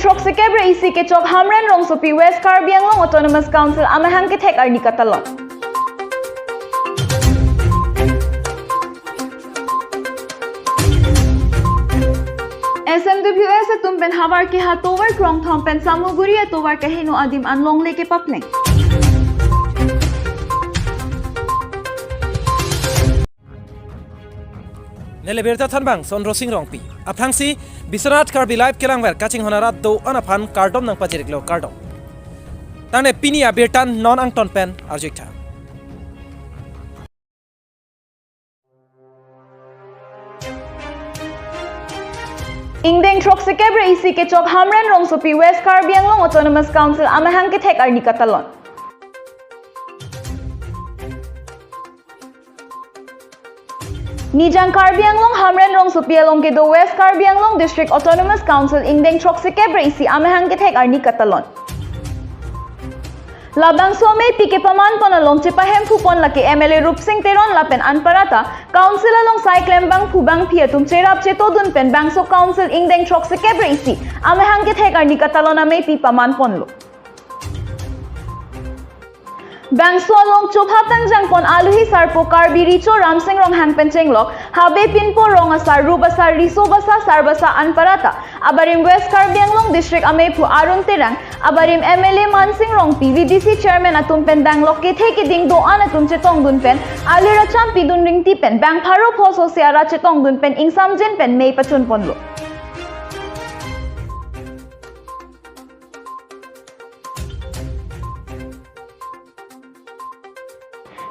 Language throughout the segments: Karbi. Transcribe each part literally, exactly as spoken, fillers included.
Throksikep ra isi kechok Hamren rongsopi West Karbi Anglong Autonomous Council amahang kethek arni katalon. S M W S atum pen havar kehat tovar krongthom pen Samuguri atovar keheno adim an longle kepapleng. Neli birta thanbang Sondro Sing Rongpi. Aphrangsi Biswanath Karbi Live kelangver kachinghon arat do-an aphan kardom nangpajir-iklo, kardom. Tangte pini abirta non angton pen arju-iktha. Ingdeng throksikep ra isi kechok Hamren rongsopi West Karbi Anglong Autonomous Council amahang kethek arni katalon. Nijang Karbi Anglong Hamren rongsopi along kedo West Karbi Anglong District Autonomous Council ingdeng throksikep ra isi amahang kethek arni katalon. Labangso ameipi kepaman pon along chepahemphu pon lake M L A Rupsing Teron lapen anparta Council along sai klembangphu bangphi atum cherap chetodun pen bangso Council ingdeng throksikep ra isi amahang kethek arni katalon ameipi paman ponlo. Bangso along chopha tangjang pon aluhi sarpo Karbi Richo Ramsing Ronghang pen chenglok, Habe Pinpo Rong Asar, Rup Asar, Riso Basa, Sar Basa anparta abarim West Karbi Anglong District ameiphu Arun Terang, abarim M L A Mansing Rongpi, V D C Chairman atum pen danglok kethe keding do-an atum chetongdun pen alir achampi dun ringti pen bang pharo pho sosi arat chetongdun pen ingsamjin pen mei pachun ponlo.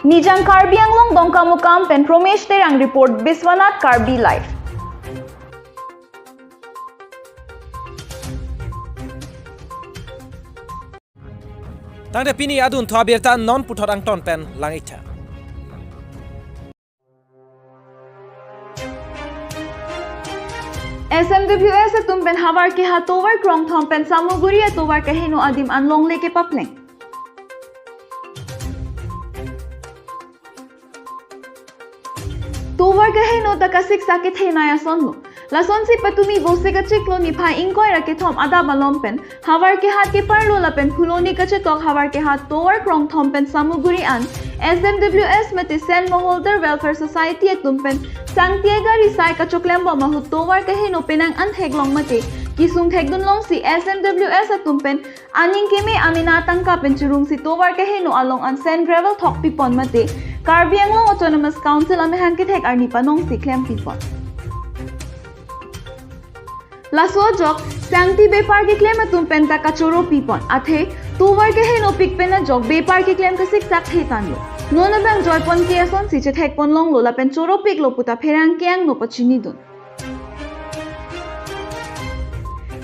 Nijang Karbi Anglong Dongkamukam pen Promesh Terang report, Biswanath Karbi Live. Tangte pini adunthu abirta non puthot angton pen lang-iktha. S M W S atum pen havar kehat tovar krongthom pen Samuguri atovar keheno adim an longle kepapleng. Tovar keheno ta kasiksak kethenei asonlo. Lasonsi patumi Vosik achiklo niphai ingkoi ra kethom adap along pen havar kehat keparlo lapen Phuloni kachetok havar kehat tovar krongthom pen Samuguri an S M W S mate Sen Moholdar Welfare Society atum pen sangti agari sai kachoklembom ahut tovar keheno penang an theklong mate kesung thekdun longsi S M W S atum pen aning keme amena tangka pen chirungsi tovar keheno along an sand gravel thokpi pon mate Karbi Anglong Autonomous Council amahang kethek arni panongsi klempi pon. Laso ajok sangti bepar keklem atum pen ta kachoro pi pon. Athe tovar keheno pik pen ajok bepar keklem kasiksak the tanlo. Non abang joy pon ke asonsi chethek pon longlo lapen choro piklo puta pherangke angno pachinidun.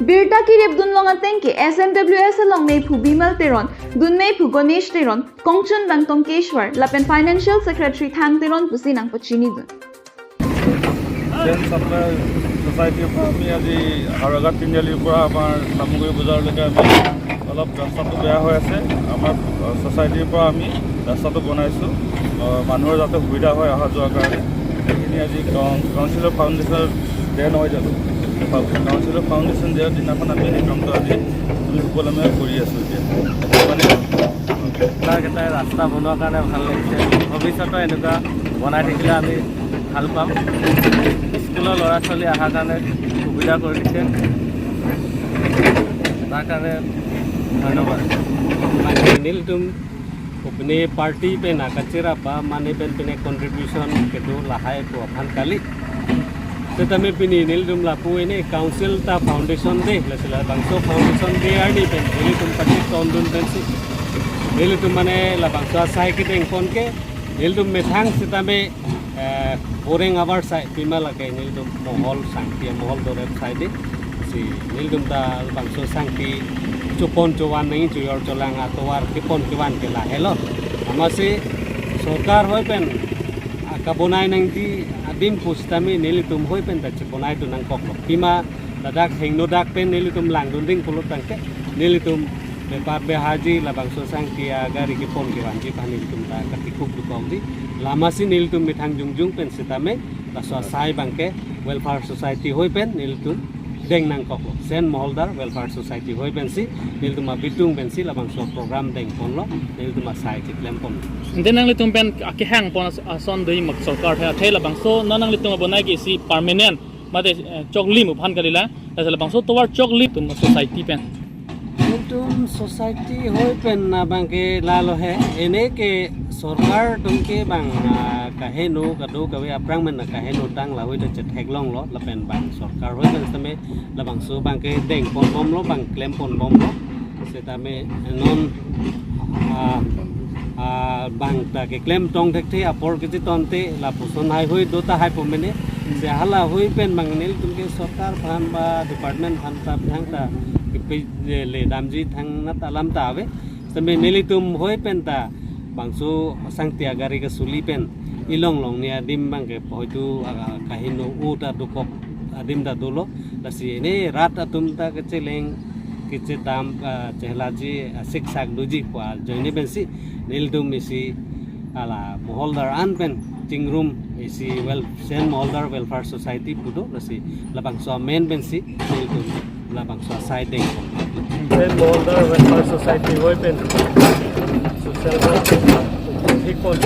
Birta kirip dun long ateng ke S M W S along meiphu Bimal Teron, dun meiphu Ganesh Teron, kongchun bang Tongkeshwar, lapen Financial Secretary Thang Teron pusi nangpachinidun. Chain supply ছ'চাইটিৰ পৰা আমি আজি হাওৰাঘাট তিনিআলিৰ পৰা আমাৰ চামগুৰি বজাৰলৈকে আমি অলপ ৰাস্তাটো বেয়া হৈ আছে। আমাৰ, আহ, ছ'চাইটিৰ পৰা আমি ৰাস্তাটো বনাইছোঁ, আহ, মানুহৰ যাতে সুবিধা হয় অহা যোৱাৰ কাৰণে। সেইখিনি আজি কাউন-, কাউন্সিলৰ ফাউণ্ডেশ্যনৰ ডে নহয় জানো? ফা-, কাউন্সিলৰ ফাউণ্ডেশ্যন ডেৰ দিনাখন আমি সেই কামটো আজি আমি সুকলমে কৰি আছোঁ এতিয়া। মানে, এইবিলাক এটা ৰাস্তা বনোৱাৰ কাৰণে ভাল লাগিছে। ভৱিষ্যতে এনেকুৱা বনাই থাকিলে আমি ভাল পাম। স্কুলৰ ল'ৰা ছোৱালী অহাৰ কাৰণে সুবিধা কৰি দিছে, তাৰ কাৰণে ধন্যবাদ। Nelitum upine party pen akachera pa mane pen pine contribution kedo lahai pu aphan kali. Setame pini nelitum lapu ene council ta foundation day, lasi labangso foundation day arni pen nelitum pati tondun pensi nelitum mane labangso asai kedeng pon ke nelitum methang setame, eh, boreng abar sai pima lake nelitum mohol sangti mohol dorep sai di. Si nelitum ta labangso sangti chopon chovan nangji, choyor cholang atovar kepon kevan ke lahelo. Amatsi sorkar hoi pen akabonai nangji adim pu setame nelitum hoi pen ta chebonai dun nangkoklo. Pima ladak hingno dak pen nelitum langdun ding pulo tangte nelitum bepar behaji labangso sangti agari kepon kevanji aphan nelitum ta katikuk dukok di. Amatsi nelitum methang jongjong pen setame laso asai abang ke Welfare Society hoi pen nelitum deng nangkoklo. Sen Moholdar Welfare Society hoi pensi nelitum abitung pensi labangso program dengponlo, nelitum asai keklempon. Ante nanglitum pen akehang pon as-, ason dei mak sorkar he athe labangso non nanglitum abonai ke isi permanent mate, eh, choklim aphan kalila, lasi labangso tovar choklim atum society pen. Nelitum society hoi pen abang ke lalo he, ene ke sorkar atum ke bang, ah, kaheno kadokave aphrang pen kaheno tang lahoi ta chetheklonglo, lapen bang sorkar hoi pen sitame labangso abang ke dengponbomlo, bang klemponbomlo. Sitame non, ah, ah, bang ta keklem tong thekthe apor kachetongte lapuson hai hoi do tahai po mene. Se hala hoi pen bang nelitum ke sorkar aphan ba department aphan ta thangta kepe, eh, le damji thangnat alam ta ave. Sitame nelitum hoi pen ta bangso sangti agari kasuli pen ilong longni adim abang ke hoitu, ah, kaheno u ta dokok adim ta dolo. Lasi ene rat atum ta kecheleng kechedam, ah, chehalaji, ah, siksak doji pu ajoine pensi nelitum isi hala Moholdar an pen chingrum isi wel-, Sen Moholdar Welfare Society pu do, lasi labangso amen pensi nelitum labangso asai deng. Sen Moholdar Welfare Society hoi pen social work thikpon,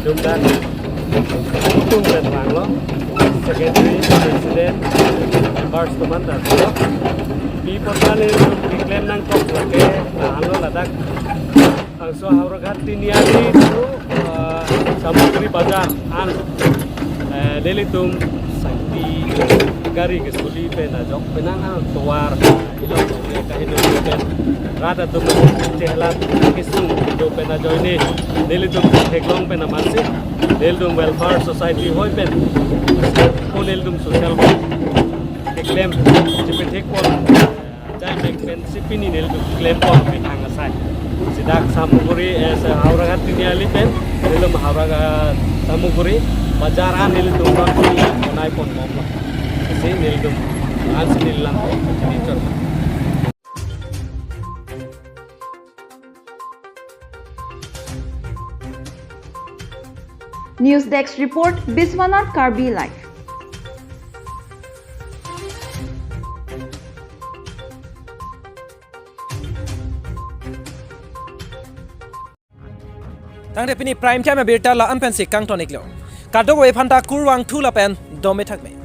dumdan, abitung pen vanglo, secretary, president, members atum an ta dolo. Pi apot kali keklem nangkok lake, ah, halo ladak. Bangso Howraghat Tiniali to, ah, Samagri Bazar an, eh, nelitum sangti gari kesuli pen ajok penang an tovar ilong kaheno pen rat atum chehelat kesung do pen ajoine nelitum theklong pen amatsi nelitum Welfare Society hoi pen ko nelitum social work keklem chepethekpon. Jai mek pen si pini nelitum klempon pen hang asai. Sidak Samagri, eh, se Howraghat Tiniali pen, nelitum Howraghat Samagri Bazar an nelitum bang pini bonaiponbomlo. Si nelitum ansi nelilang ko, ini chor. News Desk Report, Biswanath Karbi Live. Tangte pini Prime Time abirta la-an pensi kangton-iklo. Kadokave aphanta kurvangthu lapen dome thakme.